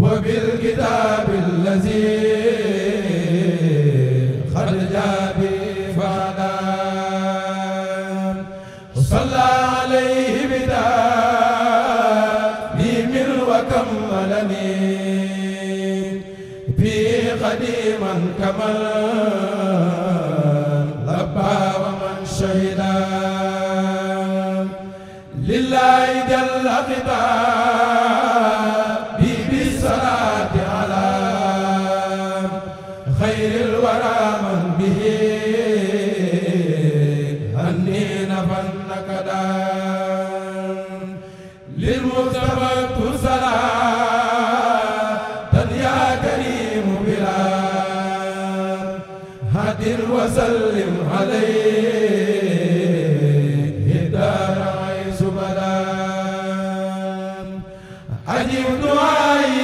وبالكتاب الذي قد جاء به فهدان صلى عليه بتعليم وكملني به قديما كمل لبى ومن شهدا لله جل خطابي بالصلاة على خير الورى من به هنين فنكدا للمصطفى صلاة يا كريم بلا هد وسلم عليه دار عيس بدا أجب دعائي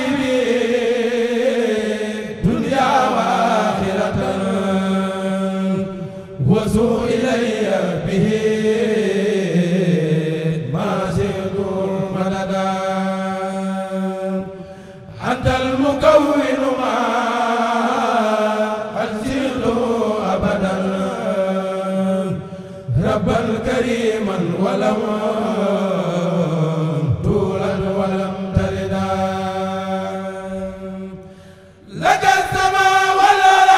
بدنيا وآخرة وسوء إلي به ما زلت مددا أنت المكون ما أنزل أبدا ربا كريما ولم تولد ولم تلدا لك السماء والأرض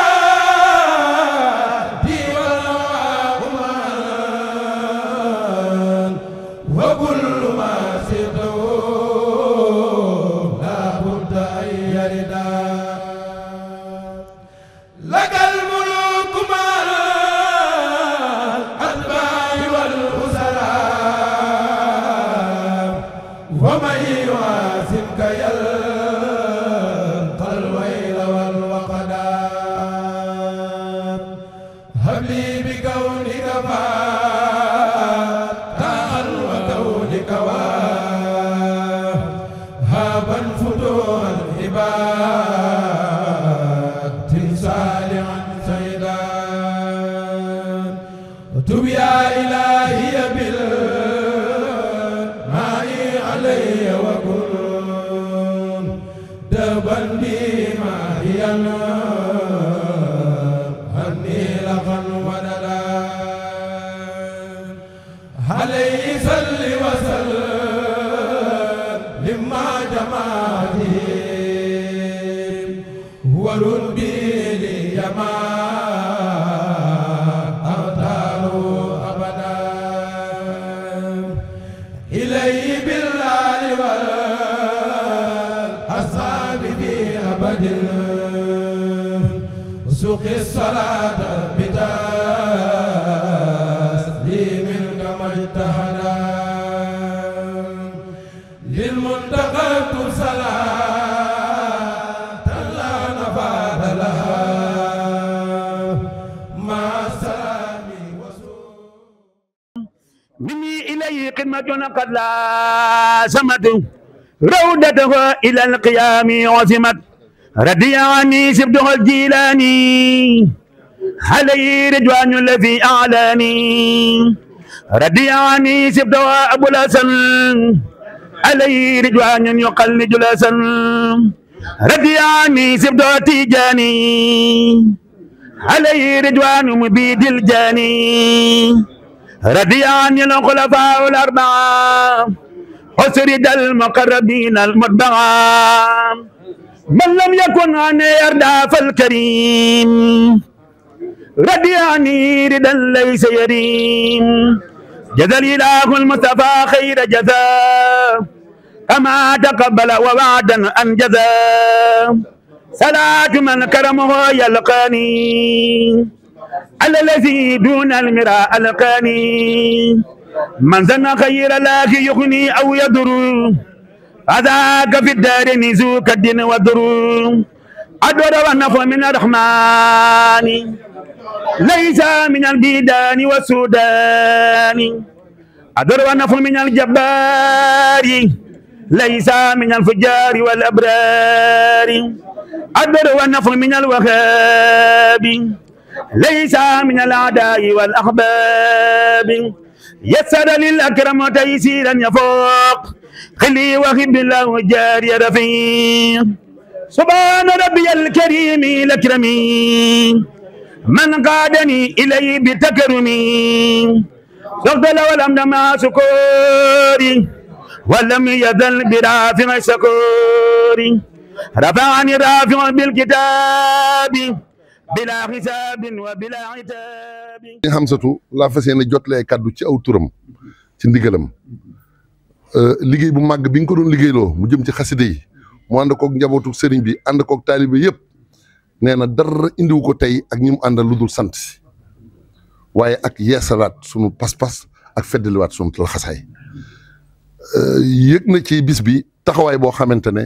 والأمان وكل ما سيته لا بد أن يردا لك الملوك مع الأتباع والأسراء ومن يواسمك يلقى الويل والوقدان هب لي بكونك فاتحا وكونك وهابا فتوحا هبات صالحا سيدا وتب يا إلهي بالماء علي وكن دبا لي ماهيا هني لغا وددا عليه صل وسلم مع جماله ورد لي ما أغتار أبدا إليه بالآل والأصحاب في أبد سوق الصلاة بتسليم كما اجتهدا للمنتقى صلاة لا نفاد لها مع السلام مني إليه قمة قد لازمت رودته إلى القيام عزمت رضي عني سبته الجيلاني عليه رضوان الذي أعلاني رضي عني سبته أبو الحسن عليه رضوان يقلد الحسن رضي عني سبته تيجاني عليه رضوان مبيد الجاني رضي عني الخلفاء الأربعة حسرد المقربين المتبعة من لم يكن عني يرضى فالكريم رضي عني رضا ليس يريم جزا الإله المصطفى خير جزاء كما تقبل ووعدا أنجزا صلاة من كرمه يلقاني على الذي دون المراء ألقاني من ظن خير الله يغني أو يضر هذاك في الدار نزوك الدين والضر أدور والنفع من الرحمن ليس من البيدان والسودان أدور والنفع من الجبار ليس من الفجار والأبرار أدور والنفع من الوهاب ليس من الأعداء والأحباب يسر للأكرم تيسيرا يفوق خلي وخب الله جاري رفيق سبحان ربي الكريم الأكرم من قادني إليه بتكرمي تفضل ولم مع سكوري ولم يزل برافع سكوري رفعني رافع بالكتاب بلا حساب وبلا عتاب. Hamsatu laa fas yéene jotlee kaddu ci aw turam ci ndigalam liggéey bu màgg bi nga ko doon liggéeyloo mu jëm ci xaside yi mu ànd koog njabootu sëriñ bi ànd koog taalibe yëpp nee na dara indiwu ko tey ak ñi mu àndal lu dul sant waaye ak yeesalaat sunu pas-pas ak feddaliwaat sunu laxasaay yëg na ci bis bi taxawaay boo xamante ne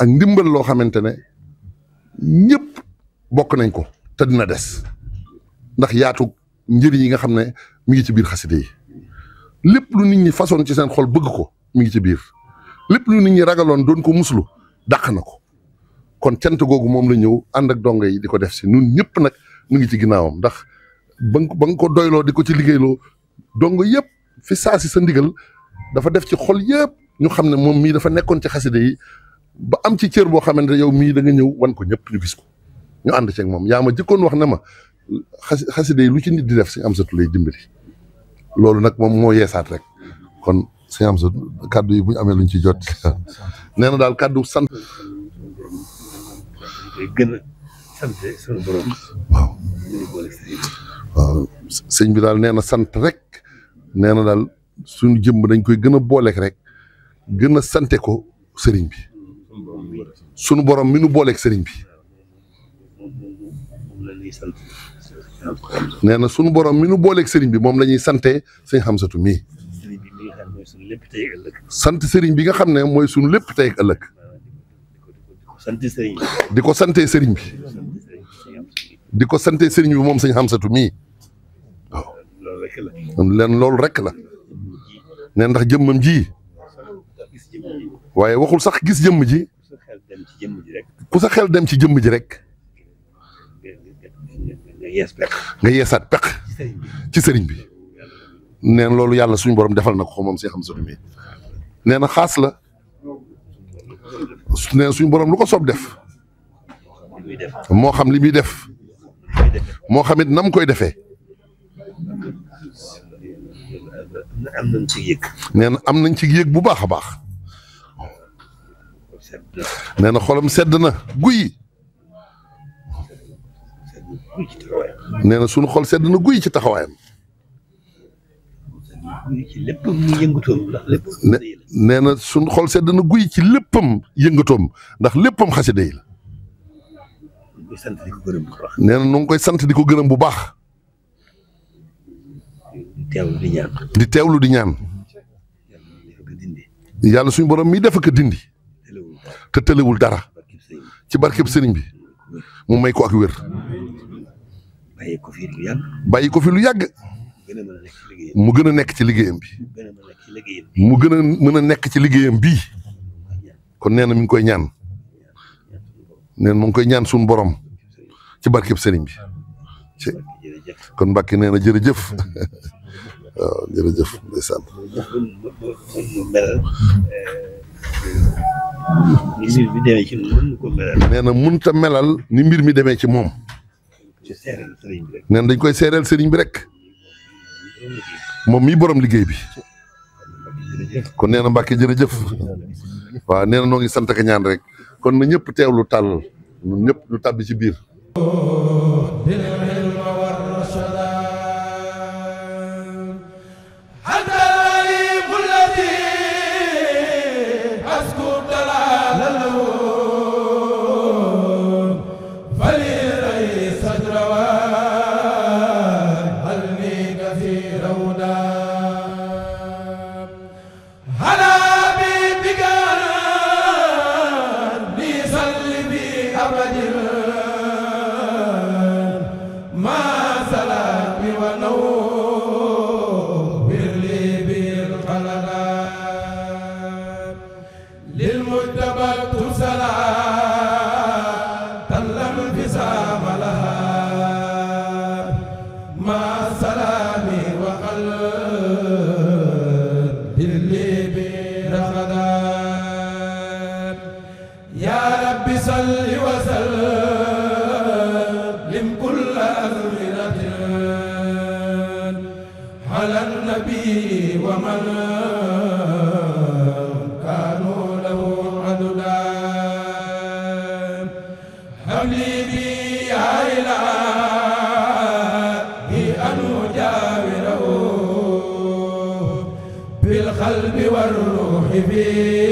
ak ndimbal loo xamante ne ñëpp bokk nañ ko te dina des ndax yaatu njëriñ yi nga xam ne mi ngi ci biir xaside yi lépp lu nit ñi façon ci seen xol bëgg ko mi ngi ci biir lépp lu nit ñi ragaloon doon ko muslu dàq na ko kon cant googu moom la ñëw ànd ak dongo yi di ko def si ñun ñëpp nag mu ngi ci ginnaawam ndax ba nga ko doyloo di ko ci liggéeyloo dongo yëpp fi saa si sa ndigal dafa def ci xol yëpp ñu xam ne moom mii dafa nekkoon ci xaside yi ba am ci cër boo xamante ne yow mii da nga ñëw wan ko ñëpp ñu gis ko ñu ànd ceeg moom yaa ma jëkkoon wax ne ma xaside yi lu ci nit di def Sëñ Amsatu lay dimbali loolu nag moom moo yeesaat rek kon Sëñ Amsatu kàddu yi bu ñu amee luñ ci jot nee na daal kàddu sant. gën a sant sunu borom. waaw sëñ bi daal nee na sant rek nee na daal suñu jëmm dañ koy gën a booleek rek gën a sante ko sëriñ bi sunu borom mi nu booleek sëriñ bi nee na sunu borom mi nu booleek sëriñ bi moom la ñuy sante Sëñ Hamsatu mii sant sëriñ bi nga xam ne mooy sunu lépp tey ak ëllëg di ko sante sëriñ bi di ko sante sëriñ bi moom Sëñ Hamsatu mii waaw leen loolu rek la nee ndax jëmmam ji waaye waxul sax gis jëmm ji ku sa xel dem ci jëmm ji rek nga yeesaat peq ci sëriñ bi nee na loolu yàlla suñu borom defal na ko moom Sëñ Hamsatu mii nee na xaas la nee na suñu borom lu ko soob def moo xam li muy def moo xam it nam koy defee nee na am nañ ci yëg bu baax a baax nee na xolam sedd na guy nee na suñu xol sedd na guy ci taxawaayam nee na suñu xol sedd na guy ci léppam yëngatoom ndax léppam xasida yi la nee na nu ngi koy sant di ko gërëm bu baax di teewlu di ñaan yàlla suñu borom mi def ak dindi te tëlewul dara ci barkeb sëriñ bi mu may ko ak wér bàyyi ko fi lu yàgg mu gën a nekk ci liggéeyam bi mu gën a mën a nekk ci liggéeyam bii kon nee na mi ngi koy ñaan nee na mu ngi koy ñaan suñu borom ci barkeb sëriñ bi kon Mbàkke nee na jërëjëf waaw jërëjëf ndeysaan nee na mënut a melal ni mbir mi demee ci moom nee na dañ koy seereel sëriñ bi rek moom mii borom liggéey bi kon nee na Mbàkke jërëjëf waaw nee na noo ngi sant ak ñaan rek kon na ñëpp teewlu tàll ñun ñëpp ñu tàbbi ci biir يا ربي لي بي يا إلهي أن أجاوره بالقلب والروح فيه